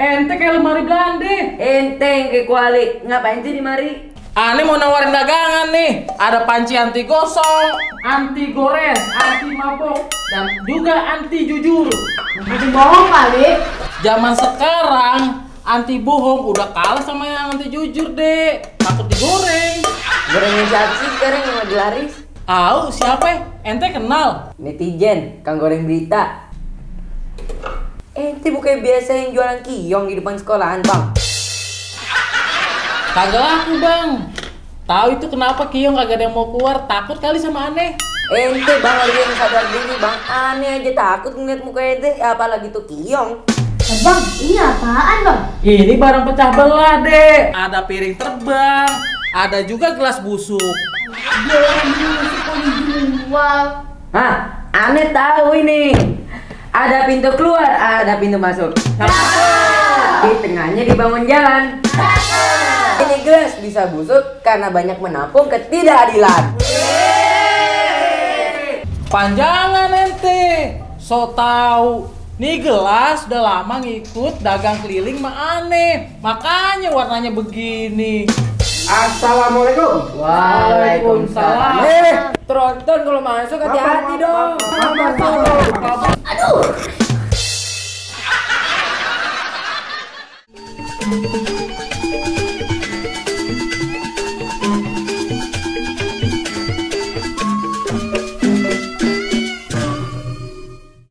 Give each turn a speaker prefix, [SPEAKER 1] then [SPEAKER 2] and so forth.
[SPEAKER 1] Ente kayak lemari Belanda.
[SPEAKER 2] Enteng ke kuali, ngapain sih di mari?
[SPEAKER 1] Aneh mau nawarin dagangan nih. Ada panci anti gosong, anti gores, anti mabok, dan juga anti jujur.
[SPEAKER 3] Anti bohong kali.
[SPEAKER 1] Zaman sekarang anti bohong udah kalah sama yang anti jujur deh. Takut digoreng.
[SPEAKER 2] Gorengnya siapa sih sekarang yang lagi laris?
[SPEAKER 1] Siapa? Ente kenal?
[SPEAKER 2] Netizen, kang goreng berita. Ente bukan biasa yang jualan kiong di depan sekolahan, Bang.
[SPEAKER 1] Kagak laku, Bang. Tahu itu kenapa kiong kagak ada yang mau keluar? Takut kali sama aneh.
[SPEAKER 2] Ente Bang harus yang sadar diri, Bang. Aneh aja takut ngeliat muka ente, apalagi tuh kiong.
[SPEAKER 3] Bang, ini apaan bang?
[SPEAKER 1] Ini barang pecah belah, Dek. Ada piring terbang, ada juga gelas busuk.
[SPEAKER 3] Jual.
[SPEAKER 2] Hah, aneh tahu ini. Ada pintu keluar, ada pintu masuk. Di tengahnya dibangun jalan. Ini gelas bisa busuk karena banyak menampung ketidakadilan.
[SPEAKER 1] Panjangan ente, so tahu. Nih gelas udah lama ngikut dagang keliling mah aneh, makanya warnanya begini.
[SPEAKER 4] Assalamualaikum.
[SPEAKER 1] Waalaikumsalam.
[SPEAKER 2] Tronton kalau masuk hati-hati dong.
[SPEAKER 3] Aduh.